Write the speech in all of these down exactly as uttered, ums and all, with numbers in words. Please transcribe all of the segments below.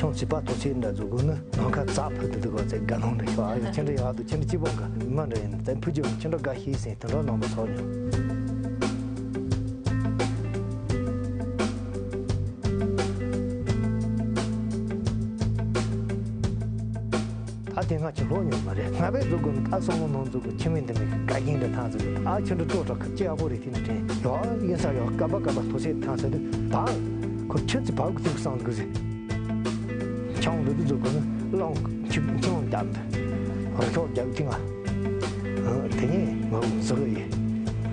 ཁྱོད་ཚོས་ཕར་ཐུག་ཆེ་འདྲ་བཟོ་དགོས་ནི་ནམ་མཁའ་ཙག་ཕུད་དུ་འདུག་ག་ཚེ་དགའ་སྣང་འདྲ་ཤོག་ཨ་ཡོ་ཁྱེད་འདྲ་ཡག་འདུག་ཁྱེད་འདྲ་སྐྱིད་པོ་འགའ་མི་འདྲ་ཡིན་ཙེ་ཕུད་རྒྱུ་ཁྱེད་འདྲ་དགའ་ཤེས་ཟིན་དེ་འདྲ་ནང་པ་ཚོགས་མྱོང་། ད་དེ་སྔ་ཁྱི་ལོག་མྱོང་མ་རེད། སྔ་བས་འཛུགས་དགོས་ནི་ད་སོང་མོ་ནང་འཛུགས་དགོས་ཁྱི་མིན་འདི་མིན་གི་དགའ་རྒན་འདྲ་ཐང་འཛུགས་དགོས་ཨ་ཁྱི་འདྲ་སྤྲོ་དྲག་ཁི་ཅི་ཡག་པོ་རེད་དེ་ནི་དྲན་ཡོ་ཡིན་ས་ཡོ་སྐབས་པ་སྐབས་པ་ཐོ་སེ་ཐང་ས་དུས་བག་ཁོ་ཁྱི་ཚི་བག་གི་ཐུག་སང་དགོས་ཟེར། ཆང་འདི་དུ་འཛུགས་དགོས་ནི་གླང་ཁྱི་ཆང་བརྒྱབ་འདི་རུ་ཤོག་བརྒྱབ་ཐིང་ཨ། དེ་ནས་ང་འུ་ཟི་གི་ཡི་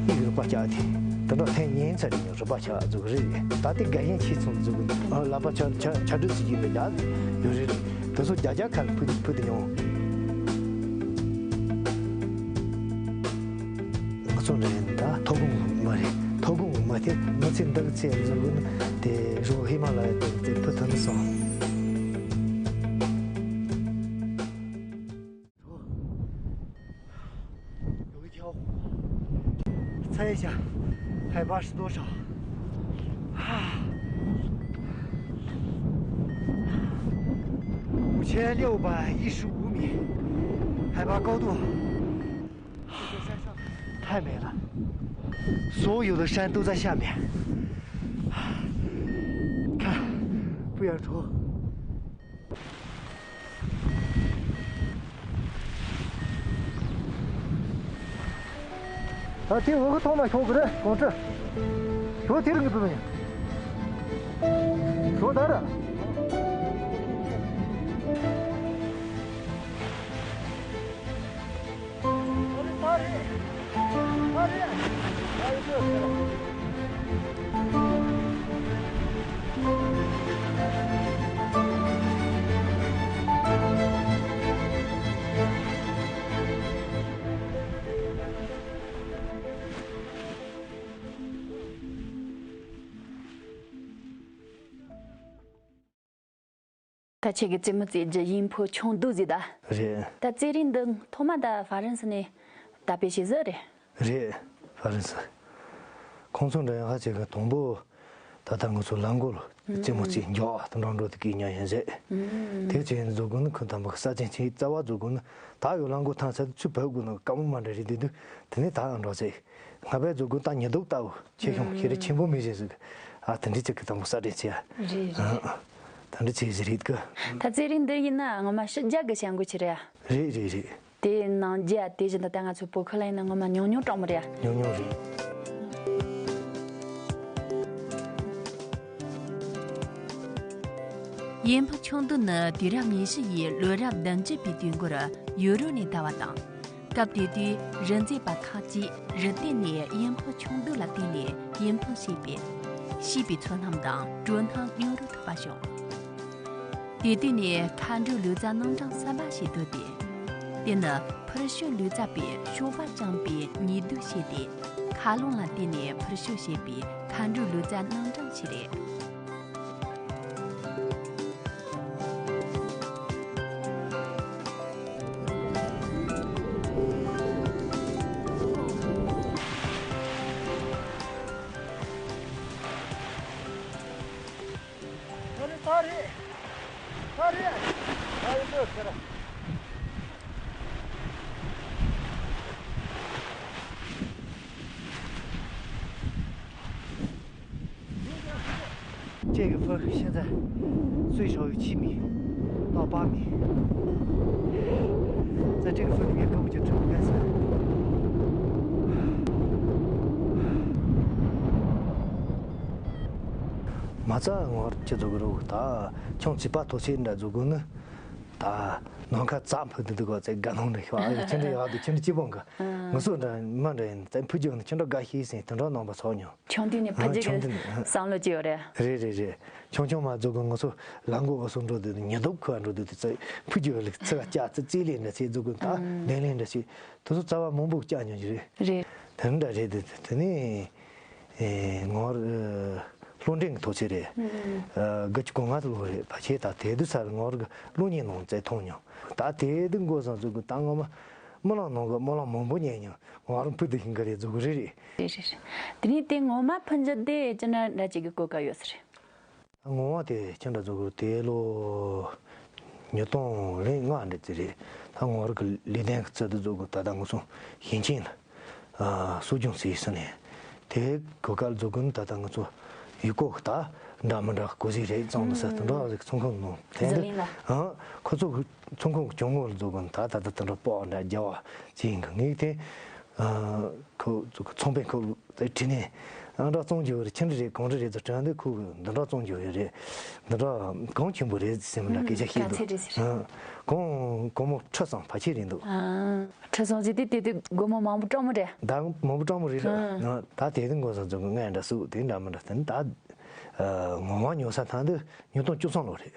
ཡིག་རུ་པ་བཅག་དེ་དེ་འདྲ་ཐེངས་ཉིན་ཚར་རེ་ཉོ་རུ་པ་ཆག་འཛུགས་རེད། ད་ལྟའི་དགའ་ཡན་ཆེ་ཚོང་འཛུགས་གི་ལ་པ་ཆ་ཆ་ཆ་འདྲི་ཚིག་གི་མི་འདྲ་ཡོད་རེད། དེ་ཚོ་རྒྱ་རྒྱ་ཁ་ལ་ཕུད་ཕུད་དུ་ཡོང་། ང་ཚོ་ནས་ད་ཐོ་གུང་མ་རེད། ཐོ་གུང་མ་དེ་མི་ཚེ་འདི་ཚེ་འཛུགས་གི་དེ་རུ་ཧི་མ་ལ་ཡ་དེ་དེ་ཕུད་ཐུབ་ནི་སོང་།有一条湖，猜一下，海拔是多少？啊，五千六百一十五米，海拔高度。太美了，所有的山都在下面。看，不远处。 ད་དེ་འུ་གི་ཐོག་མ་ཤོག་གི་རེད་གོང་ཁྲི། ཤོག་དེ་རིང་གི་བུ་མོ་ཡིན། ཤོག་ད་ར། ད་ཁྱེད་ཀྱི་རྩེད་མོ་རྩེ་རྒྱུ་ཡིན་ཕོ་ཆུང་དུ་ཟིག་ད། རེད། ད་རྩེད་རིགས་འདི་ཐོག་མ་ད་ཧྥ་རན་སི་ནས་ད་པེ་ཤེས་ཟི་རེད། རེད། ཧྥ་རན་སི། ཁོང་ཚོ་འདྲ་ཡང་ཧ་ཅང་གི་དང་པོ་ད་ལྟ་ང་ཚོ་ལ་མགོ་ལ་རྩེད་མོ་རྩེ་མགྱོགས་དང་འགྲོ་འགྲོ་དུ་གི་ཉ་ཡན་ཟེ། དེ་ཚོ་ཡན་བཟོ་དགོས་ནི་ཁོ་དང་པོ་གི་ས་ཆེན་ཆེ་རྩ་བ་བཟོ་དགོས་ནི་ད་ཡོད་ལ་མགོ་ཐང་ས་ཚུ་བབས་དགོས་ནི་དཀའ་མོ་མ་འདྲ་རེད་དེ་དུས་དེ་ནས་ད་ཡང་འགྲོ་ཚེ། ང་པས་འཛུགས་སྐུ་ད་ཉི་གདུགས་ལྟ་བུ་ཆེ་ཆུང་ཤེས་རིག་ཆེན་པོ་མི་རེད་ཟིག་ཨ་དེ་འདྲི་ཅིག་གི་དང་པོ་ས་འདྲེན་བྱས། རེད་རེད། ཨ་ཨ། དེ་འདྲི་ཅིག་ཟིག་རེད་གི་ད་རྩེད་རིགས་འདི་ཡིན་ན་ངོ་མ་ཕྱི་རྒྱལ་གི་བྱ་འགུལ་ཆེ་རེད་ཨ། རེད་རེད་རེད། དེ་ནང་རྒྱ་དེ་བཞིན་དུ་ད་ང་ཚོའི་བོད་ཁུལ་ལ་ཡིན་ན་ངོ་མ་ཉུང་ཉུང་གྲོགས་མོ་རེད་ཨ། ཉུང་ཉུང་རེད། ཡིན་ཕུ་ཆུང་དུ་ནི་དུས་རབས་ཉི་ཤུ་ཡི་ལོ་རབས་བདུན་ཅུ་པའི་དུས་འགོར་ཡུ་རོབ་ནས་དར་བ་དང་། སྐབས་དེ་དུས་རི་འཛེག་པ་ཁག་ཅིག་རི་སྟེང་ནས་ཡིན་ཕུ་ཆུང་དུ་ལ་བརྟེན་ནས་ཡིན་ཕུ་བྱས་པས། ཤེས་པའི་ཚོད་སྣང་དང་གྲོས་སྣང་ཉུང་རུ་ཐུབ་པ་བྱུང་། དེ་དུས་ནས་མཁའ་འགྲོའི་ལུས་རྩལ་རྣམ་གྲངས་གསར་པ་ཞིག་བཏོད་དེ། དེ་ནི་འཕུར་ཤུགས་ལུས་རྩལ་པས་གཤོག་པ་བརྐྱངས་པའི་ཉེ་དུ་བྱས་ཏེ། མཁའ་རླུང་ལ་བརྟེན་ནས་འཕུར་ཤུགས་བྱེད་པའི་མཁའ་འགྲོའི་ལུས་རྩལ་རྣམ་གྲངས་ཤིག་རེད། ཁྱེད་ཀྱི་ཕུ་ཤེས་ཚད་最少有七米到八米。在这个风里面根本就支撑不开身。མ་རྩ་ངོར་ཅི་བཟོ་གི་རོགས་ད་ཁྱོད་ཚིག་པ་ཐོ་ཆེ་འདྲ་བཟོ་དགོས་ནི། ད་ནམ་མཁའ་ཙག་ཕུད་དུ་འདུག་གོ་ཚེ་དགའ་སྣང་འདྲ་ཤོག་ཨ་ཡོ་ཁྱེད་འདྲ་ཡག་འདུག་ཁྱེད་འདྲ་སྐྱིད་པོ་འགའ། ང་ཚོ་འདྲ་མ་འདྲ་ཡིན་ཙམ་ཕུད་རྒྱུ་ནི་ཁྱེད་འདྲ་དགའ་ཤེས་ཟིན་དེ་འདྲ་ནང་པ་ཚོགས་མྱོང་། ཆུང་དུས་ནས་ཕུད་རྒྱུ་གི་བསམ་བློ་ཅི་ཡོད་རེད། རེད་རེད་རེད། ཆུང་ཆུང་མ་བཟོ་གི་ང་ཚོ་ལ་མགོ་འོ་སོང་འགྲོ་དུས་ཉི་གདུགས་ཁུ་བ་འགྲོ་དུས་དེ་ཚེ་ཕུད་རྒྱུ་ལ་ཚེ་བ་སྐྱ་ཚེ་རྩེ་ལེན་འདྲ་ཚེ་བཟོ་གི་ད་ལྡན་ལེན་འདྲ་ཚེ་དེ་ཚོ་རྩ་བ་མང་པོ་སྐྱ་མྱོང་གི་རེད། རེད། དེ་འདྲ་རེད་དེ་དེ་ནས། ངོར་སློབ་འབྲིང་གི་ཐོག་ཆེ་རེད། དགུ་བཅུ་གོ་ལྔ་ལོ་རེད་ཕ་ཆེ་ད་དེ་དུས་སར་ངོར་གི་སློབ་གཉེར་ནང་བཙལ་མཐོང་མྱོང་། ད་དེ་དུས་འགོ་བཟང་ཚོ་གི་ད་ངོ་མ་སྨོན་ལམ་ནང་གི་སྨོན་ལམ་མང་པོ་ཉན་མྱོང་། ངོ་རང་ཕུད་དུ་ཤིང་གི་རེད་ཚོ་གི་རེད་རེད། རེད་རེད་རེད། དེ་ནས་དེ་ངོ་མ་ཕུད་འཇུག་དེ་ཅི་འདྲ་འདྲ་ཅིག་གི་གོ་སྐབས་ཡོད་ས་རེད། ངོ་མ་དེ་ཅི་འདྲ་བཟོ་དགོས་དེ་ལོ་ཉིས་སྟོང་རེ་ལྔ་འདྲ་ཙི་རེད། ད་ངོ་ར་གི་ལས་དོན་གི་རྩལ་དུ་བཟོ་དགོས། ད་ལྟ་ང་ཚོ་ཞིང་ཆེན་ལ་ཨ་གསོ་སྦྱོང་ཟེར་ས་ནས་དེ་གོ་སྐབས་བཟོ་དགོས་ནི། ད་ལྟ་ང་ཚོ་ཡུལ་སྐོར་གི་ད་འདྲ་མི་འདྲ་གོ་ཟིག་རེད་ཙང་དུ་ས་དུ་འདྲ་ཟིག་ཚོང་ཁང་ནང་དེ་འདྲ་ཨ་ཁོ་ཚོ་གི་ཚོང་ཁང་གི་གྱོང་ངོ་ལ་བཟོ་དགོས་ནི། ད་ད་ད་དུ་འདྲ་སྤོག་འདྲ་རྒྱ་བ་ཅི་ཡིན་གི་ངེས་དེ་ཨ་ཁོ་ཚོ་གི་ཚོང་པའི་ཁོ། དེ་དྲི་ནས་ཨང་འདྲ་བཙོང་རྒྱུ་རེད། ཆི་འདྲ་རེད་གང་འདྲ་རེད་ཟེར་དྲན་དུས་ཁོ་གི་འདི་འདྲ་བཙོང་རྒྱུ་ཡོད་རེད། འདི་འདྲ་གང་ཆེན་པོ་རེད་ཟེར་མི་འདྲ་སྐད་ཆ་བཤད་འདུག་ག་ཚད་རེད་ཟེར། ཨང་གང་སྒོར་མོ་ཁྲི་ཙམ་ཕལ་ཆེར་རེད་འདུག་ཨང་ཁྲི་ཙམ་ཟེར་དུས་དེ་དུས་སྒོར་མོ་མང་པོ་སྤྲང་མོ་རེད། ད་མང་པོ་སྤྲང་མོ་རེད་ལ། ཨང་ད་དེ་དུས་མགོ་ས་ཚོ་གི་ང་འདྲ་སུ་དེ་འདྲ་མི་འདྲ་དེ་ནི་ད་ངོ་མ་ཉོ་ས་ཐང་དུ་ཉིས་སྟོང་བཅུ་གསུམ་ལོ་རེད།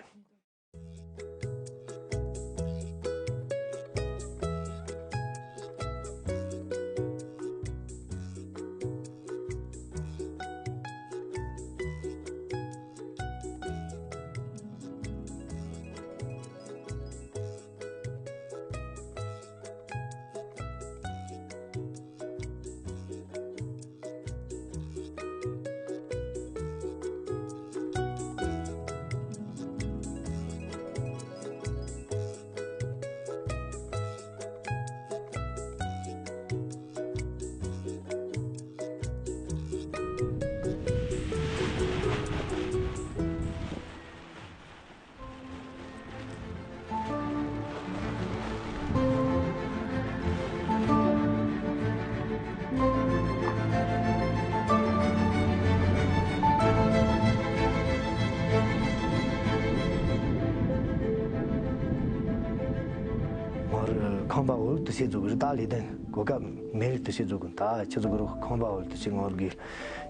ངོར་ཁང་པ་འོལ་དུ་སེ་བཙུགས་རི་དྭགས་ལས་དོན་གོ་སྐབས་མེད་རི་དུ་སེ་བཙུགས་གི་ད་ཆི་བཙུགས་རོ། ཁང་པ་འོལ་དུ་སེ་ངོར་གི་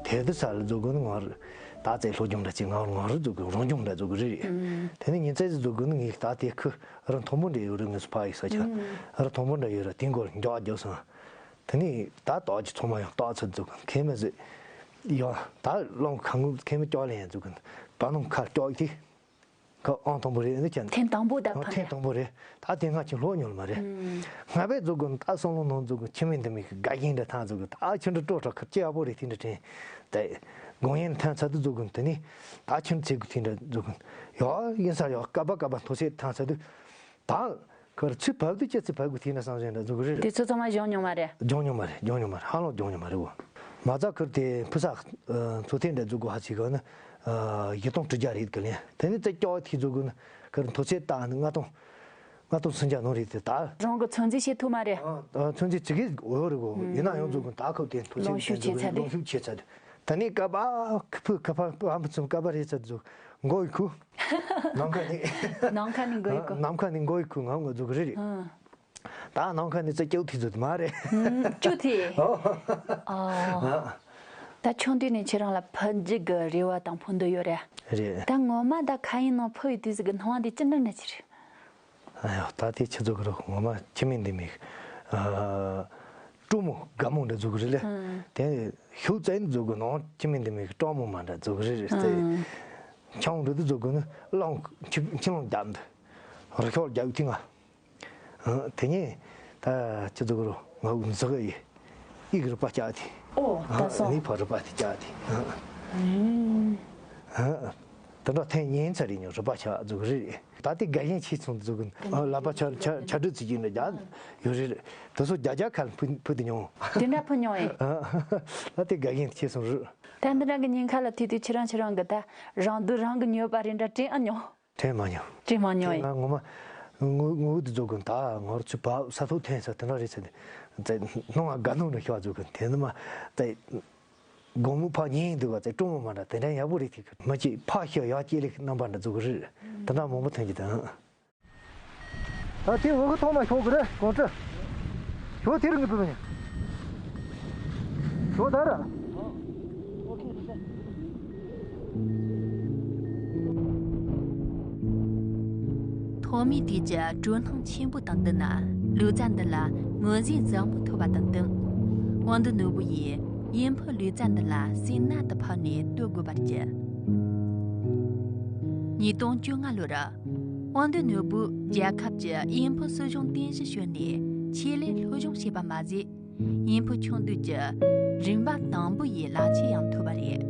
དེར་དུ་ས་ལ་བཙུགས་གི་ནི་ངོར། ད་ཚེ་སློབ་སྦྱོང་འདྲ་ཅིག་ངའི་ངོ་རུ་འཛུགས་ཀྱི་རང་སྦྱོང་འདྲ་འཛུགས་ཀྱི་རེད། དེ་ནས་ཉིན་མཚན་ཞིག་འཛུགས་ཀྱི་ནི་ངས་ད་དེ་ཁུ་རི་མཐོན་པོ་འདྲ་ཡོད་རེད། ངས་སུ་ཕ་ཡིག་ས་ཆ་རི་མཐོན་པོ་འདྲ་ཡོད་རེད། དེ་མགོར་མགྱོགས་རྒྱབ་སོང་། དེ་ནས་ད་དོག་གི་ཚང་མ་ཡང་ཏོག་ཚོད་འཛུགས་ཀྱི་ཁེ་མི་ཟིག་ཡང་ད་རླུང་ཁ་ངུ་ཁེ་མི་ཀྱོག་ལེན་ཡང་འཛུགས་ཀྱི་བ་ནང་ཁ་ཀྱོག་དེ། ཁོ་ཨང་དང་པོ་རེད་ཨ་ནི་ཁྱེད། ཐེངས་དང་པོ་ད་ཨང་ཕ་ཐེངས་ནས། དང་པོ་རེད། ད་དེ་སྔ་ཁྱེད་ལྷོ་ཉོལ་མ་རེད། ཨང་། སྔ་བས་འཛུགས་དགོས་ད་བསམ་བློ་ནང་འཛུགས་དགོས་ཁྱིམ་མི་འདི་མི་གི་དགའ་ཞེན་འདྲ་ཐང་འཛུགས་དགོས་ད་ཁྱེད་འདྲ་སྤྲོ་སྤྲོ་ཁ་ཅི་ཡག་པོ་རེད་དེ་འདྲ་དྲན། ད་དགོང་ཡན་ཐང་ཚ་དུ་འཛུགས་དགོས་དེ་ནི་ད་ཁྱེད་འདྲ་ཚེ་གི་དེ་འདྲ་འཛུགས་དགོས་ཡོ་ཡིན་ས་ཡོ་ཀ་པ་ཀ་པ་མཐོ་ཚད་ཐང་ཚ་དུ་ད་ཁར་ཚུད་བབ་དུ་ཅི་ཚུད་བབ་དགོས་དེ་འདྲ་བསམ་བཞིན་འདྲ་འཛུགས་རེད། དེ་ཚོ་ཚང་མ་སྦྱོང་མྱོང་མ་རེད། སྦྱོང་མྱོང་མ་རེད། སྦྱོང་མྱོང་མ་རེད། ཧ་ལོ་སྦྱོང་མྱོང་མ་རེད་བོ། མ་རྩ་ཁུར་དེ་ཕུ་ས་མཚོ་ཐེན་འདྲ་འཛུགས་དགོས་ཧ་ཅིག་ག་ནི། བཞི་སྟོང་དྲུག་བརྒྱ་རེད་གི་ལན། དེ་ནི་རྩེ་སྐྱོ་ཐིག་འཛུགས་དགོས་ན་ཁར་མཐོ་ཚད་བཏང་ནི་ལྔ་སྟོང་། ལྔ་སྟོང་སུམ་བརྒྱ་ནང་རེད་དེ་ད། རང་གི་ཚོད་འཛིན་བྱེད་ཐུབ་མ་རེད། ཨ་ཚོད་འཛིན་ཅི་གིས་འོས་རེད་གོ། ཡིན་ན་ཡང་འཛུགས་དགོས་ད་ཁོ་དེ་མཐོ་ཚད་ལོངས་ཤུགས་ཆེ་ཚད་དེ། ལོངས་ཤུགས་ཆེ་ཚད་དེ། ད་ནི་ཀ་པ་ཁུ་ཕུ་ཁ་པ་ཨ་མ་ཚུམ་ཀ་པ་རེད་ཚད་འཛུགས་མགོ་ཡི་ཁུ། ནམ་མཁའ་ནི། ནམ་མཁའ་ནི་མགོ་ཡི་ཁུ། ནམ་མཁའ་ནི་མགོ་ཡི་ཁུ་ང་མགོ་འཛུགས་རེད་རེད། ཨ། ད་ནམ་མཁའ་ནས་རྩེ་སྐྱོ་ཐིག་ཚོད་མ་རེད། ཨུམ། སྐྱོ་ཐིག་ཨོ། ཨ། ད་ཆུང་དུས་ནས་ཁྱེད་རང་ལ་ཕུ་རྒྱུ་གི་རེ་བ་དང་ཕུ་འདོད་ཡོད་རེད། རེད། ད་ངོ་མ་ད་ཁ་ཡིན་ནང་ཕུ་ཡི་དུས་ཟིག་གི་སྣང་བ་འདི་ཅི་འདྲ་འདྲ་ཅི་རེད། ཨ་ཡོ་ད་དེ་ཆི་ཚོད་གི་རོ། ངོ་མ་ཁྱིམ་མི་འདི་མིག་ཨ། སྤྲོ་མོ་དགའ་མོ་འདྲ་འཛུགས་རེད་ལེ། ཨང་། དེ་ཤུགས་བཙན་འཛུགས་གི་ནང་ཁྱིམ་མི་འདི་མིག་སྤྲོ་མོ་མ་འདྲ་འཛུགས་རེད་རེད་དེ། ཨང་། ཆང་འདྲ་འདི་འཛུགས་གི་ནི་རླངས་ཁྱི་ཁྱི་རླངས་རྒྱབ་འདི། རུ་ཤོག་རྒྱབ་ཐིང་ང་། ཨ། དེ་ནས་ད་ཅི་ཚོ་གི་རོ་ང་འུ་འཛི་གི་ཡི་ཡིག་རུ་པ་བཅག་དེ། ཨོ། ད་སོང་། ནི་ཕ་རུ་པ་དེ་བཅག་དེ། ཨ། ཨ། དེ་འདྲ་ཐེངས་གཉིས་ཚར་རེ་ཉོ་རུ་པ་ཆག་འཛུགས་རེད། ད་དེ་དགའ་ཞེན་ཆེ་སོང་འཛུགས་གི། ཨ། ལ་པ་ཆ་ཆ་ཆ་འདྲུ་ཚིག་གི་འདྲ་རྒྱག་ཡོད་རེད། དེ་ཚོ་རྒྱ་རྒྱ་ཁ་ལ་ཕུ་ཕུ་དེ་ཉོ། དེ་འདྲ་ཕུ་ཉོ་ཡིན། ཨ། ད་དེ་དགའ་ཞེན་ཆེ་སོང་རུ། ད་འདི་འདྲ་གི་ཉིན་ཁ་ལ་ཐུག་དུས་ཁྱེད་རང་ཁྱེད་རང་གི་ད་རང་སྡུག་རང་གི་ཉོས་པ་རེ་འདྲ་དྲན་ཨ་ཉོ། དྲན་མ་མྱོང་། དྲན་མ་མྱོང་ཡིན། ང་ངོ་མ་ངུ་ངུ་དུ་འཛུགས་གོ་ད་ངོར་ཚུད་བབ་ས་ཐོག་འཐེན་ས་དེ་འདྲ་རེད་ཟེར་ཏེ། སྣང་ང་དགའ་སྣང་རེ་ཤོག་འཛུགས་གོ་དེ་ནི་མ་ད་དགོང་མོ་ཕ་ཉིན་འདུག་བ་ད་སྤྲོ་མོ་མ་འདྲ་དེ་འདྲ་ཡག་པོ་རེད་དེ་མ་ཅིག་ཕ་ཤོག་ཡག་སྐྱེ་ལེགས་རྣམ་པ་འདྲ་འཛུགས་རེད་དེ་འདྲ་མང་པོ་ཐོན་གྱི་དང་། ད་དེ་འོག་གི་ཐོག་མ་ཤོག་གི་རེད་གོང་ཚེ། ཤོག་དེ་རིང་གི་བུད་མེད། ཤོག་ད་ར། ཐོག་མའི་དུས་ཀྱི་དྲོད་སྣང་ཆེན་པོ་དང་བསྟུན་ན་ལུས་རྩལ་འདི་ལ་ངོས་འཛིན་བཟང་པོ་ཐོབ་པ་དང་བསྟུན། དབང་འདུས་ནོར་བུ་ཡིས་དབྱིན་ཕུ་ལུས་རྩལ་འདི་ལ་སེམས་རྣལ་དུ་ཕབ་ནས་གཏོད་དགོས་པར་གྱུར། ཉིས་སྟོང་བཅོ་ལྔ་ལོར་དབང་འདུས་ནོར་བུས་རྒྱལ་ཁབ་ཀྱི་དབྱིན་ཕུ་སྲོལ་གཞུང་རྟེན་གཞི་བྱས་ནས་ཆེད་ལས་སློབ་སྦྱོང་བྱས་པ་མ་ཟད། དབྱིན་ཕུ་ཆུང་དུས་ཀྱི་རིམ་པ་དང་པོ་ཡི་གླ་ཆ་ཡང་ཐོབ་པ་རེད།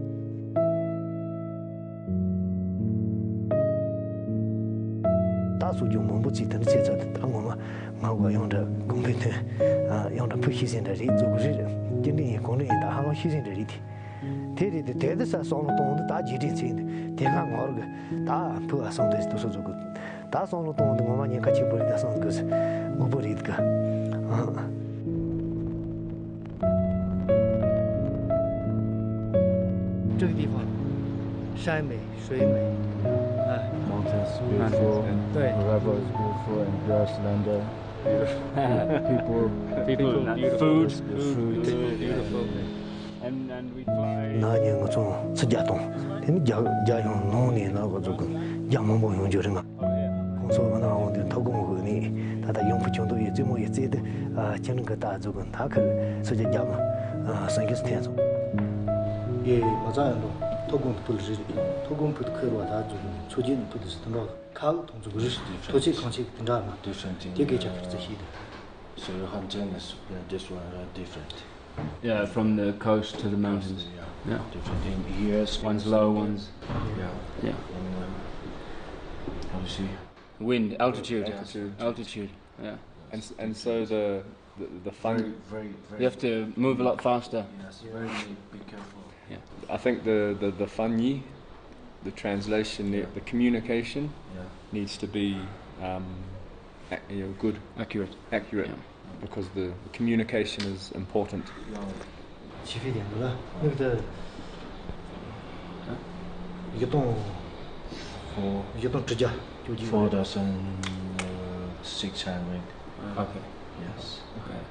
ཅུང་མང་པོ་ཅིག་དེ་འདྲ་བྱས་ཚར་དུས། ད་ངོ་མ་ང་གོ་ཡང་འདྲ་དགོངས་པའི་དོན་ཡང་འདྲ་ཕུལ་ཤེས་ཟིན་འདྲ་རེད། རྫོགས་གི་རེད། སྐྱེ་འདྲེན་ཡིན་གོང་འདྲེན་ཡིན། ད་ཧ་ལམ་ཤེས་ཟིན་འདྲ་རེད། དེ་དེ་རེད་དེ། དེ་དེ་ས་བསམ་བློ་གཏོང་འདི་ད་རྗེས་དྲན་ཚེ་འདི་དེ་སྔ་ངོར་གི་ད་ཕུ་བ་སོང་དེ་དུ་སོ་ཚོ་གི་ད་བསམ་བློ་གཏོང་འདི་ངོ་མ་ཉེན་ཁ་ཆེན་པོ་རེད། ད་སོང་གི་དགོས་པོ་རེད་གི། ཨ། Mountains beautiful, 对。 River is beautiful, and grassland. Beautiful. People, people, beautiful. Food, food, beautiful. And, and we fly. ན་ནིང་ང་ཚོ་ཚོ་བརྒྱ་གཏོང་། དེ་ནི་རྒྱ་རྒྱ་ཡང་ནང་ནས་ན་ག་ཚོ་གི་རྒྱ་མང་པོ་ཡོང་རྒྱུ་རེད། ང་ཁོང་ཚོ་ང་ན་འོང་དུས་མཐོ་སྒང་གི་ནི་ད་ལྟ་ཡོང་ཕུ་ཆུང་དུ་ཡི་རྩེད་མོ་ཡི་རྩེད་དེ། ཨ། ཁྱེད་རང་གི་ད་ཚོ་གི་ད་ཁ་ཚོ་རྒྱ་རྒྱ་མ་སང་གི་སུ་ཐེན་སོང་། ཡེ་མ་ཚང་ཡང་དུ་མཐོ་སྒང་དུ་ཕུ་ལ་རེད། མཐོ་སྒང་ཕུ་དུ་ཁེར་བ་ད་ཚོ་གི་ཚོ་རྒྱུ་ནི་ཕུ་དུ་སི་དུ་འགྲོ། ཁག་ཐོང་ཚུགས་རིས་ཐོ་ཆེ་ཁང་ཆེ་དེ་འདྲ་མ། Different in, དེ་གའི་ཆ་ཁར་རྩི་ཤེས་དང་། So your hunting is, yeah, this one, uh, different. Yeah, from the coast to the mountains. Yeah, yeah. Different in here. One's low, one's, yeah. Yeah. In, uh, how do you see? Wind, altitude. Altitude. Altitude, yeah. And s- and so the the, the fun. Very, very, very. You have to move a lot faster. Yes, very. Be careful. Yeah. I think the the the fanyi, the translation, the, yeah, the communication, yeah, needs to be, um, a- you know, good, accurate, accurate, yeah, because the, the communication is important. Yeah. ཆི་ཧྥི་དེ་འདུག་ལ། ནུབ་ཏུ། ཡི་ཏོང་། Four. ཡི་ཏོང་དྲུག་བརྒྱ་བཅུ་གཅིག Four thousand six hundred. Okay. Yes. Okay.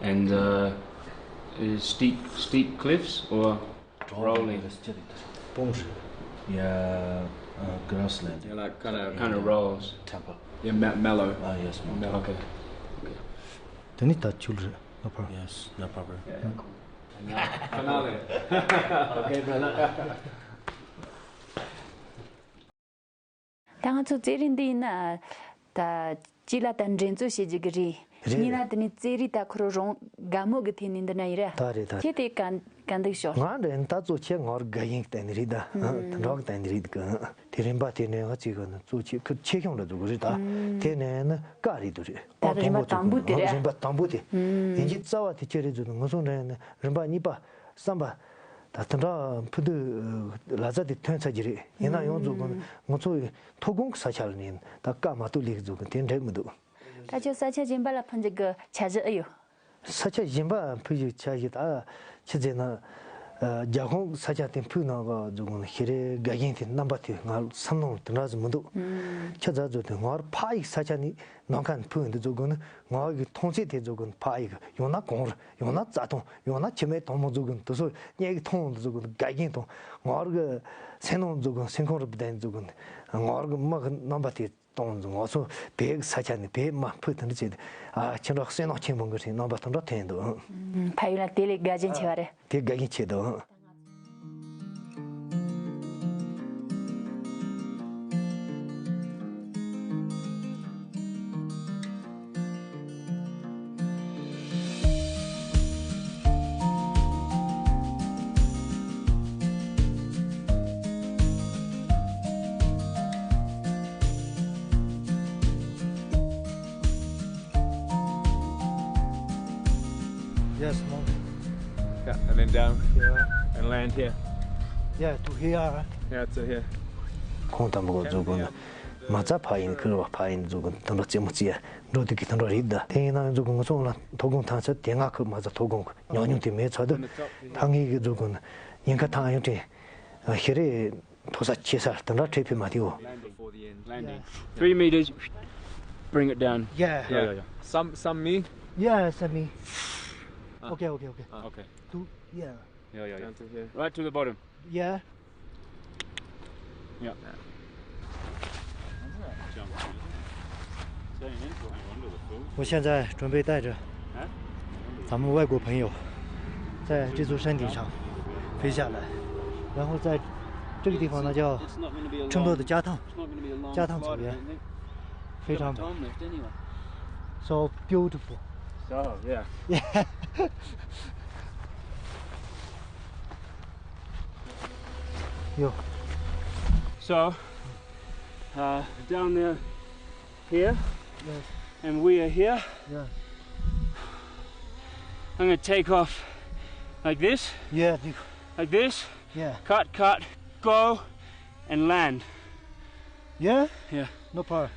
And, uh, is steep, steep cliffs or rolling? སྤུངས་རེད། Yeah, uh, grassland. Yeah, like, kinda, kinda rolls. Temple. Yeah, me- mellow. Ah, yes, mellow. Okay. Okay. དེ་ནི་ད་ཆུ་རེད། No problem. Yes, no problem. Yeah, yeah, cool. And now, finale. Okay, brother. ད་ང་ཚོ་རྩེད་རིགས་འདི་ཡིན་ན་ད་གཅིག་ལ་ད་འགྲན་རྩོད་བྱེད་རྒྱུ་གི་རེད། རེད། གཉིས་ལ་དེ་ནས་རྩེད་རིགས་ད་ཁོ་རང་རང་དགའ་མོ་གི་ཐད་ནས་འདི་ན་ཡིན་ར། ད་རེད་ད། ཁྱེད་དེ་ག་ག་འདུག་ཤོག་ང་འདྲ་ཡིན་ད་གཙོ་ཆེ་ངར་དགའ་ཡིན་གི་བསྟན་ནི་རེད་ད། ཨ། དེ་འདྲ་གི་བསྟན་ནི་རེད་གི། དེ་རིམ་པ་དེ་ནས་ང་གཅིག་གི་ནི་གཙོ་ཆེ་ཁུར་ཆེ་ཤོང་འདྲ་འདུག་གི་རེད་ད། དེ་ནས་ནི་ཀ་རེད་འདུག་རེད། ད་རིམ་པ་དང་པོ་དེ་རེད། རིམ་པ་དང་པོ་དེ། ཡིན་གྱི་རྩ་བ་དེ་ཁྱེད་རེད་འདུག་ང་ཚོ་འདྲ་ཡིན་ན་རིམ་པ་གཉིས་པ། བསམ་པ། ད་དེ་འདྲ་ཕུ་དུ་ལ་ཙ་དེ་ཐོན་ཚར་གྱི་རེད། ཡིན་ན་ཡང་འཛུགས་དགོས་ན་ང་ཚོ་ཡི་མཐོ་སྒང་གི་ས་ཆ་ལ་ནས་ད་ཀ་མ་གཏོགས་ལས་འཛུགས་དགོས་དེ་འགྲིག་མི་འདུག་ད་ཁྱོད་ས་ཆ་གཞན་པ་ལ་ཕུ་འཇུག་གི་འཆར་གཞི་ཨེ་ཡོད། ས་ཆ་གཞན་པ་ཕུ་འཇུག་འཆར་གཞི་ད་ཆི་ཟེར་ན། རྒྱ་ཁོངས་ས་ཆ་དེ་ཕུ་ནང་ག་འཛུགས་དགོས་ན་ཤི་རེ་དགའ་གཞན་དེ་རྣམ་པ་དེ་ང་བསམ་ནང་དེ་འདྲ་ཟིག་མི་འདུག་ཁྱོད་ཚ་ཚོ་དེ་ངར་ཕ་ཡིག་ས་ཆ་ནི་ནང་ཁ་ནས་ཕུ་འདི་འཛུགས་དགོས་ན་ངར་གི་མཐོང་ཚད་དེ་འཛུགས་དགོས་ན་ཕ་ཡིག་ཡང་ན་གོང་རུ། ཡང་ན་རྩྭ་ཐང་། ཡང་ན་ཁྱི་མེད་དྭངས་མོ་འཛུགས་ཀྱི་འདུག་སོ་སྙེག་གི་ཐོང་འདུག་འཛུགས་ཀྱི་འདུག་དགའ་རྒན་དང་ངོར་གི་སེམས་ནང་འཛུགས་ཀྱི་སེམས་ཁོང་རུ་བདེན་འཛུགས་ཀྱི་ངོར་གི་མི་གི་རྣམ་པ་དེ་གཏོང་འདུག་ང་ཚོ་བོད་གི་ས་ཆ་ནས་བོད་མ་ཕུད་དེ་འདྲ་བྱས་ཏེ་ཨ་ཁྱེད་འགྲོ་སེམས་ནང་ཆེན་པོ་གི་རེད་རྣམ་པ་དེ་འདྲ་ཐོན་འདུག་ཕ་ཡུལ་ལ་དེ་ལས་དགའ་རྒན་ཆེ་བ་རེད། དེ་དགའ་རྒན་ཆེ་འདུག Yes, mom. Yeah, and then down here and land here. Yeah, to here. Yeah, to here. ཁོང་དང་པོ་འཛུགས་དགོས་ན་མ་རྩ་ཕ་ཡིན་ཁུར་བ་ཕ་ཡིན་འཛུགས་དགོས་དང་པོ་རྩེད་མོ་རྩེ་ཡ་འགྲོ་དུས་ཀྱི་དང་པོ་རེད་ད། དེ་ཡིན་ན་འཛུགས་དགོས་ང་ཚོ་ལ་མཐོ་སྒང་ཐང་ཚད་དེ་ང་ཁུར་མ་རྩ་མཐོ་སྒང་གི་ཉམས་མྱོང་དེ་མེད་ཚོད་དུ་ད་ངེད་ཀྱི་འཛུགས་དགོས་ན་ཉེན་ཁ་ཐང་ཡོང་དྲན་ཤི་རེ། མཐོ་ས་ཆེ་ས་དེ་འདྲ་འཕྲད་ཕེབས་མ་ཐེའོ། Landing. Three meters. Bring it down. Yeah. Yeah, yeah, yeah. Some, some me. Yeah, some me. Ah. Okay, okay, okay. Ah, okay. Two, yeah. Yeah, yeah, yeah. Down to here. Right to the bottom. Yeah. Yeah. Jump. Staying in for him under the food. 我现在准备带着咱们外国朋友在这座山顶上飞下来，然后在这个地方呢叫 It's not gonna be a long, 乘落的加烫， it's not gonna be a long 加烫草 flight, I 原， don't think. 非常美。 Got the time left anyway. So beautiful. So, yeah. Yeah. Yo. So, uh, down there, Here. Yes. And we are here. Yeah. I'm gonna take off like this. Yeah. Like this. Yeah. Cut, cut, go, and land. Yeah. Yeah. No problem.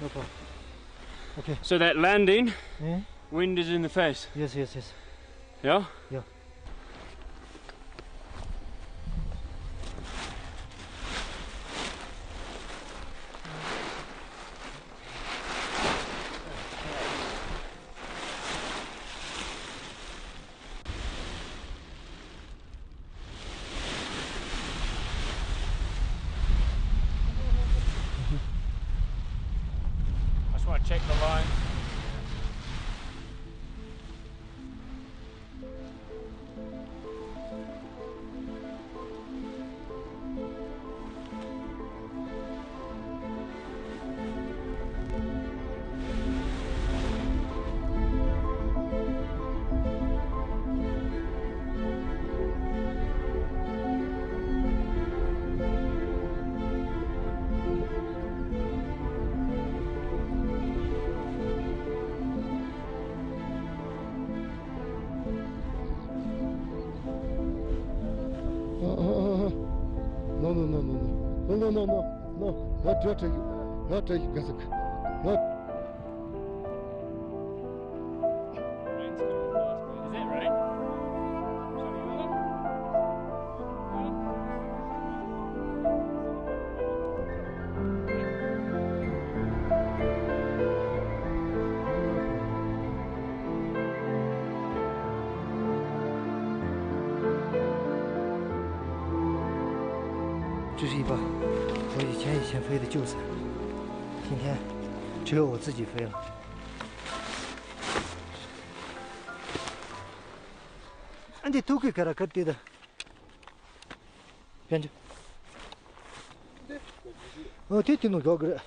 No problem. Okay. So that landing, yeah, wind is in the face. Yes, yes, yes. Yeah. Yeah. I just want to check the line. No, no, no, no, no. No, no, no, no, no. Not, not, not, not, not, not. Is that right? This is 一把，我以前以前飞的旧伞，今天只有我自己飞了。 ཨ་འདི་ཐུག་གི་ཁ་ར་ཁ་དེ་ད། ཕན་ཆད། ཨོ་དེ་དེ་ནོ་གོ་གི་རེད།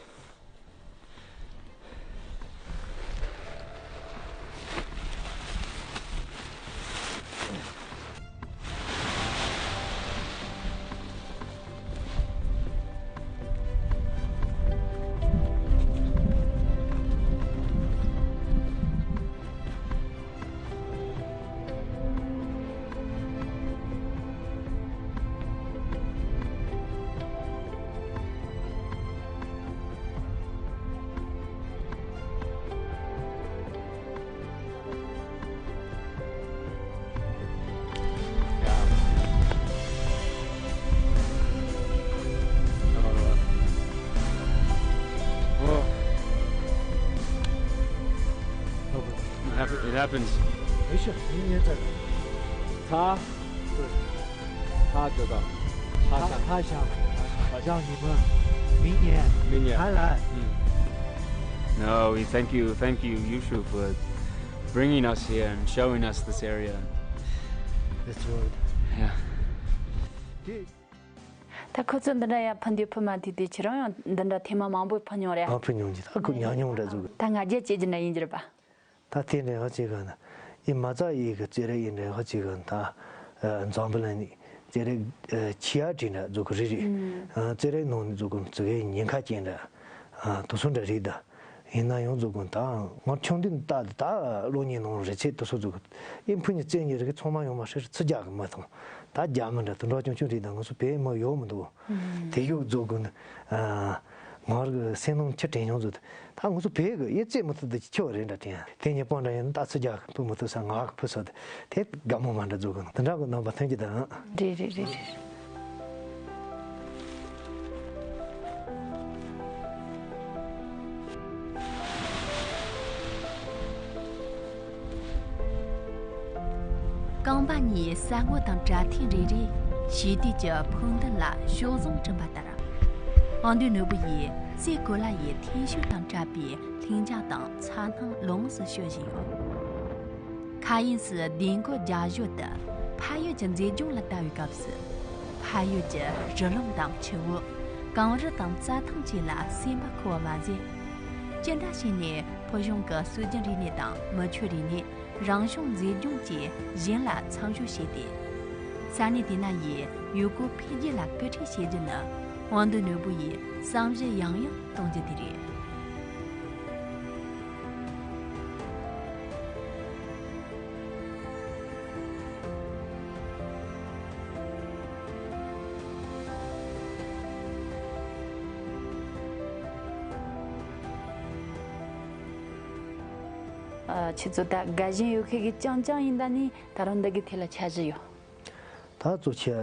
It happens. ད། ད་ཇོ་ད། ད་ཤང་། ད་ཤང་། ད་ཤང་ཉི་མ། མི་ཉལ། མི་ཉལ། ད་ལ། No, we thank you, thank you, Yushu, for bringing us here and showing us this area. That's right. Yeah. ད་ཁོ་ཚོ་འདི་འདྲ་ཡར་འཕུར་འདི་འཕུར་མ་ཐུབ་དུས་ཁྱེད་རང་ཡང་འདི་འདྲ་ཐེངས་མ་མང་པོ་འཕུར་མྱོང་རེད། ཨ་འཕུར་མྱོང་གི། ད་ཁོ་ཉམས་མྱོང་འདྲ་ཟུག་ད་ང་རྒྱལ་སྐྱེ་རྒྱུ་འདྲ་ཡིན་གྱི་རེད་པ། ད་དེ་འདྲ་ཧ་ཅིག་ག་ན་ཡི་མ་རྩ་ཡི་གི་རྩེད་རེས་ཡིན་འདྲ་ཧ་ཅིག་ག་ན་ད་འཛམ་བུ་གླིང་ནི་རྩེད་རེས་ཆེ་ཡ་དྲིན་འདྲ་ཟུག་གི་རེད་རེད། རྩེད་རེས་ནང་ནི་ཟུག་གི་ཙི་གེ་ཉེན་ཁ་ཅན་འདྲ་དུ་སུ་འདྲ་རེད་ད། ཡིན་ན་ཡང་ཟུག་གི་ད་ང་ཆུང་དུས་ནས་ད་ད་གློག་བརྙན་ནང་རེ་ཚེ་དུ་སུ་ཟུག་གི་ཨེ་འཕུར་ཉི་རྩེད་ཉི་རེ་གི་ཚང་མ་ཡོང་མ་ཧྲི་ཧྲི་ཚི་རྒྱག་གི་མ་ཐོང་། ད་རྒྱ་མི་འདྲ་དུ་འགྲོ་ཆུང་ཆུང་རེད་ད། ང་ཚོ་བས་མི་ཡོད་མི་འདུག་དེ་ཡོད་ཟུག་གི་ནི། ང་རང་གི་སེམས་ནང་ཆུ་དྲན་མྱོང་ཟུག་ད་ང་ཚོ་བོད་གི་ཡི་རྩེད་མི་ཐུབ་དེ་ཁྱོད་རེ་འདྲ་དྲན། དེ་ཉིད་སྤང་འདྲ་ཡིན་ན་ད་ཚི་རྒྱག་གི་ཕུ་མི་ཐུབ་ས་ངག་གི་ཕུ་ས་དེ་དེ་དགའ་མོ་མ་འདྲ་ཟུག་གི་ནི་དེ་འདྲ་གི་རྣམ་པ་ཐོན་གྱི་དང་། རེད་རེད་རེད་རེད། རྐང་པ་གཉིས་ས་སྔོ་དང་བྲལ་ཐེངས་རེ་རེ་ཞི་དུས་ཀྱི་ཕུགས་འདུན་ལ་གཤོག་ཟུང་སྤྲིན་པ་ལྟར། དབང་འདུས་ནོར་བུ་ཡིས་སའི་གོ་ལ་ཡི་ཐན་ཤུགས་དང་བྲལ་བའི་ལྷིང་འཇགས་དང་ཚ་སྣང་ལོངས་སུ་སྤྱོད་བཞིན་ཡོད། མཁའ་དབྱིངས་སུ་ལྡིང་སྐོར་རྒྱ་བཞོད་དུ་ཕ་ཡུལ་གྱི་མཛེས་ལྗོངས་ལ་ལྟ་བའི་སྐབས་སུ། ཕ་ཡུལ་གྱི་རི་ལུང་དང་ཆུ་བོ། གངས་རི་དང་རྩྭ་ཐང་བཅས་ལ་སེམས་པ་འཁོལ་བ་མ་ཟད། ཅི་འདྲ་བྱས་ནས་ཕུལ་བྱུང་གི་སྲོལ་རྒྱུན་རིག་གནས་དང་མི་ཆོས་རིག་གནས། རང་བྱུང་མཛེས་ལྗོངས་ཀྱི་གཞན་ལ་མཚམས་སྦྱོར་བྱས་ཏེ། ས་གནས་དེ་ན་ཡི་ཡུལ་སྐོར་འཕེལ་རྒྱས་ལ་སྐུལ་ཁྲིད་བྱེད་རྒྱུ་ནི་དབང་འདུས་ནོར་བུ་ཡི་བསམ་གཞི་ཡང་ཡང་གཏོང་རྒྱུ་དེ་རེད། ཨ། ཁྱེད་ཚོ་ད་དགའ་ཞེན་ཡོད་མཁན་གྱི་རྐྱང་རྐྱང་ཡིན་ད་ནི་ད་རུང་འདི་གི་ཐད་ལ་འཆར་གཞི་ཡོད། ད་གཙོ་ཆེ་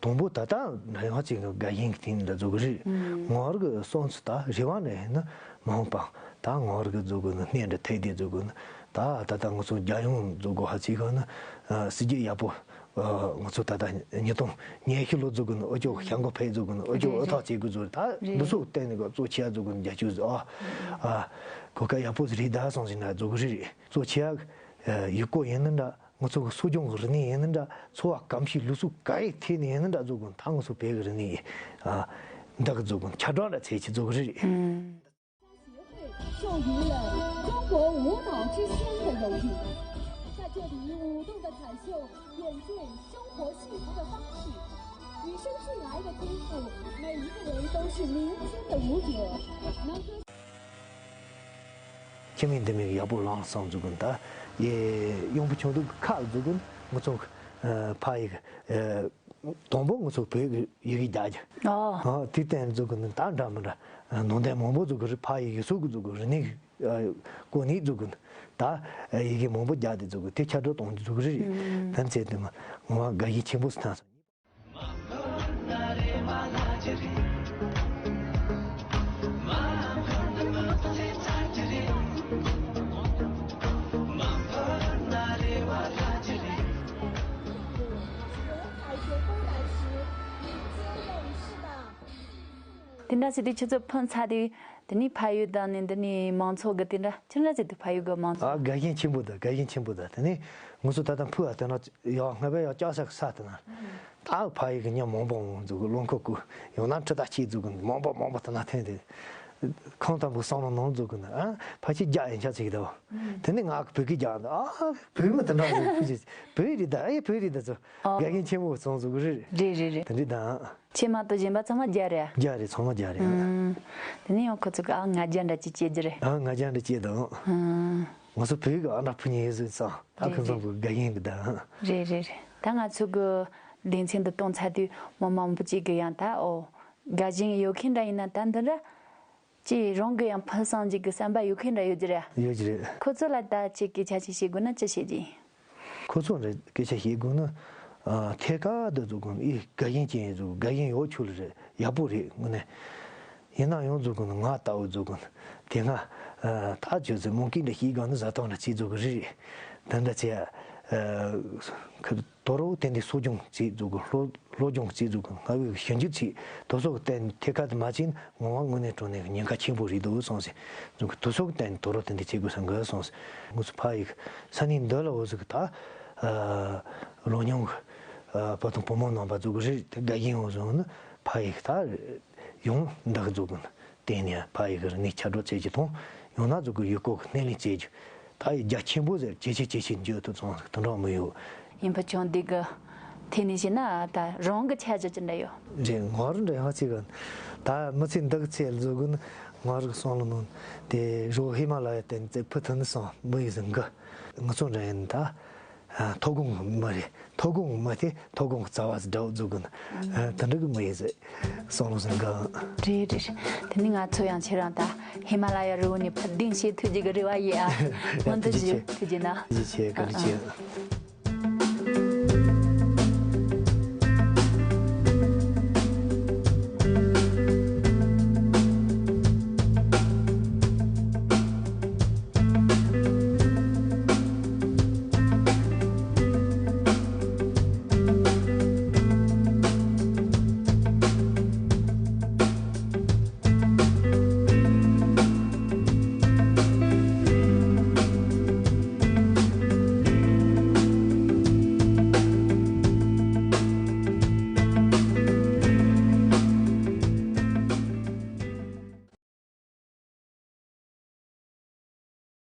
དང་པོ་ད་ལྟ་རང་ཅིག་གི་དགའ་ཞེན་གྱི་སྟེང་ལ་འཛུལ་གི་རེད། ངོ་བོ་གི་སོང་ཚུལ་ད་རེ་བ་ནས་ཡིན་ན་མ་འོངས་པ་ད་ངོ་བོ་གི་འཛུལ་གི་ནི་གནས་འདྲ་ཐད་དེ་འཛུལ་གི་ནི་ད་ད་ལྟ་ང་ཚོ་རྒྱལ་ཡོངས་འཛུལ་གི་ཧ་ཅིག་གི་ནི་སྲིད་ཇུས་ཡག་པོ། ང་ཚོ་ད་ལྟ་ཉིས་སྟོང་ཉི་ཤུ་ལོ་འཛུལ་གི་ནི་ཨོ་ཅོག་ཤང་གོ་ཕེ་འཛུལ་གི་ནི་ཨོ་ཅོག་རེད་ཨོ་ཐག་བཅད་གི་འཛུལ་ད་རེད། འདི་ཚོ་བརྟེན་ནས་གི་གཙོ་ཆེ་འཛུལ་གི་ནི་རྒྱ་ཆུ་ཨ་ཨ་གོ་སྐབས་ཡག་པོ་ཞིག་རེད་ད་སོང་ཞིག་ན་འཛུལ་གི་རེད། གཙོ་ཆེ་ཡུལ་སྐོར་ཡིན་ནི་འདྲ། ང་ཚོ་གི་གསོ་སྦྱོང་གི་རིག་གནས་ཡིན་ནི་འདྲ། འཚོ་བ་གོམས་གཤིས་ལུགས་སྲོལ་ག་ཡི་ཐད་ནས་ཡིན་ནི་འདྲ་འཛུལ་གི་ནི་ད་ང་ཚོ་བོད་གི་རིག་གནས་ཡིན་ཨ་འདི་གི་འཛུལ་གི་ནི་ཁྱབ་བསྒྲགས་འདྲ་ཚད་ཀྱི་འཛུལ་གི་རེད། 协会授予了中国舞蹈之乡的荣誉。在这里，舞动的彩袖点缀生活幸福的方式。与生俱来的天赋，每一个人都是民间的舞者。能歌 ཁྱིམ་མི་འདི་མི་ཡག་པོ་ལངས་སོང་འཛུལ་གི་ནི་ད་ཡེ་ཡོང་པོ་ཆུང་དུ་ཁག་འཛུལ་གི་ནི་ང་ཚོ་ཕ་ཡི་གི་དང་པོ་ང་ཚོ་བོད་ཀྱི་ཡི་གེ་རྒྱག་རྒྱུ། ཨོ། ཨ་དེ་བསྟན་འཛུལ་གི་ནི་ད་འདྲ་མི་འདྲ་ནང་བསྟན་མང་པོ་འཛུལ་གི་རེད། ཕ་ཡི་གེ་སོགས་ཀྱི་འཛུལ་གི་རེད་ནི་གོ་ནི་འཛུལ་གི་ནི་ད་ཡི་གེ་མང་པོ་རྒྱག་དེ་འཛུལ་གི་དེ་ཁྱབ་བསྒྲགས་གཏོང་རྒྱུ་འཛུལ་གི་རེད། ད་ཚེ་དེ་མ་ངོ་མ་དགའ་ཞེན་ཆེན་པོ་སུ་ཐང་སོང་། དེ་འདྲ་ཟེར་དུས་ཁྱེད་ཚོ་ཕོན་ཚ་དུས་དེ་ནས་ཕ་ཡུལ་དང་ནི་འདི་ནས་མང་ཚོགས་ཀྱི་དེ་འདྲ་ཁྱེད་འདྲ་ཟེར་དུས་ཕ་ཡུལ་གྱི་མང་ཚོགས། ཨ་དགའ་ཞེན་ཆེན་པོ་དང་དགའ་ཞེན་ཆེན་པོ་དང་དེ་ནས་ང་ཚོ་ད་ལྟ་ཕུ་བ་དེ་ན་ཡག་སྔ་བས་ཡག་ལྕགས་ཤག་ས་དེ་ན་ད་ཕ་ཡུལ་གྱི་མྱི་མང་པོ་འཛུལ་གི་རླངས་འཁོར་ཀུ་ཡང་ན་ཁྲི་ད་ཆེ་འཛུལ་གི་མང་པོ་མང་པོ་དེ་ན་འཐེན་དེ་ཁང་དང་པོ་བསམ་བློ་ནང་འཛུལ་གི་ནི་ཨ་ཕ་ཆེ་རྒྱ་ཡན་ཆ་ཚིག་དོ། དེ་ནས་ང་བོད་སྐད་རྒྱག་འདུག་ཨ་བོད་མི་དེ་འདྲ་བོད་ཀྱི་བོད་རེད་ད་ཨེ་བོད་རེད་ད་ཚོ་ཨོ། དགའ་ཞེན་ཆེན་པོ་ཚོང་འཛུལ་གི་རེད། རེད་རེད་རེད། དེ་འདྲི་དང་། ཁྱེད་མ་གཏོགས་གཞན་པ་ཚང་མ་རྒྱ་རེད། རྒྱ་རེད་ཚང་མ་རྒྱ་རེད། ཨང་། དེ་ནས་ཡང་ཁོ་ཚོ་གི་ཨ་ང་རྒྱ་འདྲ་ཅིག་སྐྱེ་རྒྱུ་རེད། ཨ་ང་རྒྱ་འདྲ་སྐྱེ་དང་། ཨང་། ང་ཚོ་བོད་གི་ཨ་འདྲ་ཕུ་ཉེ་ཟིག་ཙང་ད་རེད་ཁོ་ཚོ་རེད། གི་དགའ་ཞེན་གི་དང་། རེད་རེད་རེད། ད་ང་ཚོ་གི་སྡེ་ཚན་འདི་གཏོང་ཚར་དུས་མི་མང་པོ་ཅིག་གི་ཡང་ད་ཨོ་དགའ་ཞེན་ཡོད་མཁན་འདྲ་ཡིན་ན་ད་འདི་འདྲ་ཅིག་རང་གི་ཡང་ཕུན་སུམ་ཚོགས་ཀྱི་བསམ་པ་ཡོད་མཁན་འདྲ་ཡོད་རྒྱུ་རེད། ཡོད་རྒྱུ་རེད། ཁོ་ཚོ་ལ་ད་ཅིག་སྐད་ཆ་ཅིག་བཤད་དགོས་ན་ཅི་བཤད་རྒྱུ་ཡིན། ཁོ་ཚོ་རེ་སྐད་ཆ་བཤད་དགོས་ན། ཨ་ཐད་ཀར་དུ་འཛུལ་གི་ནི་ཨི་དགའ་ཞེན་ཅན་འཛུལ་དགའ་ཞེན་ཡོད་ཆོག་ལ་རེད་ཡག་པོ་རེད་དངོས་གནས། ཡིན་ན་ཡང་འཛུལ་གི་ནི་ང་ལྟ་བུ་འཛུལ་གི་ནི་དེ་སྔ་ཨ་ད་བྱོས་ཚེ་མོང་སྐད་འདྲ་ཤེས་གང་ནི་བཟའ་ཐང་འདྲ་ཅིག་འཛུལ་གི་རེད། ད་འདྲ་ཚེ་ཨ་ཁ་དོ་རོ་དེ་འདི་གསོ་སྦྱོང་ཅིག་འཛུལ་གི་སློབ་སློབ་སྦྱོང་ཅིག་འཛུལ་གི་ང་བའི་ཞིབ་འཇུག་ཅིག་དོ་སོགས་བསྟན་ཐད་ཀར་དུ་མ་བྱས་ན་ངོ་མ་དངོས་གནས་དྲང་གནས་ཉེན་ཁ་ཆེན་པོ་རེད་འདུག་སོང་ཟེར། འཛུལ་གི་དོ་སོགས་བསྟན་དོ་རོ་དེ་འདི་བྱེད་དགོས་བསམ་གི་སོང་ཟེར། ང་ཚོ་ཕ་ཡིག་ས་གནས་འདི་ལ་འོ་ཟིག་ད་རོ་མྱོང་གི་བུ་དང་བུ་མོ་རྣམ་པ་འཛུལ་གི་རེད་དེ་དགའ་ཞེན་འོ་བཟུང་ནི་ཕ་ཡིག་ད་ཡོང་འདག་འཛུལ་གི་ནི། བརྟེན་ནས་ཕ་ཡི་གི་རིག་གནས་ཁྱབ་བསྒྲགས་བྱེད་རྒྱུ་དང་ཡང་ན་འཛུལ་གི་ཡུལ་སྐོར་གི་སྣེ་ལེན་བྱེད་རྒྱུ་ད་ཡི་རྒྱ་ཆེན་པོ་ཟེར་ཇེ་ཆེ་ཇེ་ཆེ་འགྱུར་ཐུབ་སོང་ཟིག་དུ་འགྲོ་མི་ཡོད། ཡིན་པ་ཀྱང་འདི་གི་ཐད་ནས་བཤད་ན་ད་རང་གི་ཆ་བཞག་ཅི་འདྲ་ཡོད། རེད་ངོ་རུ་འདྲ་ཡང་ཅིག་གི་ད་མི་ཚེ་འདི་གི་ཚེ་འཛུལ་གི་ནི་ངོ་རུ་གི་སོང་ལ་ནོན་དེ་རོ་ཧི་མ་ལ་ཡ་དེ་ནི་ཙེ་ཕུ་ཐུ་ནི་སོང་མི་ཡི་ཟིན་གི་ང་ཚོ་འདྲ་ཡིན་ད། ཐོ་གོང་མི་རེད། ཐོ་གོང་མི་དེ་ཐོ་གོང་རྩ་བ་འདྲ་བོ་འཛུགས་དགོས་ན། དེ་འདྲ་གི་མི་ཡིན་ཟེར། བསམ་བློ་ཟིན་གང་། རེད་རེད་རེད། དེ་ནི་ང་ཚོ་ཡང་ཁྱེད་རང་ད་ཧི་མ་ལ་ཡ་རི་བོ་ནས་ཕར་ལྡིང་བྱེད་ཐུབ་རྒྱུ་གི་རེ་བ་ཡོད་ཨ། མངོན་དུ་ཐུགས་རྗེ་ཆེ། ཞུ་ཐུབ་རྒྱུ་ན། ཐུགས་རྗེ་ཆེ་བཀའ་དྲིན་ཆེ།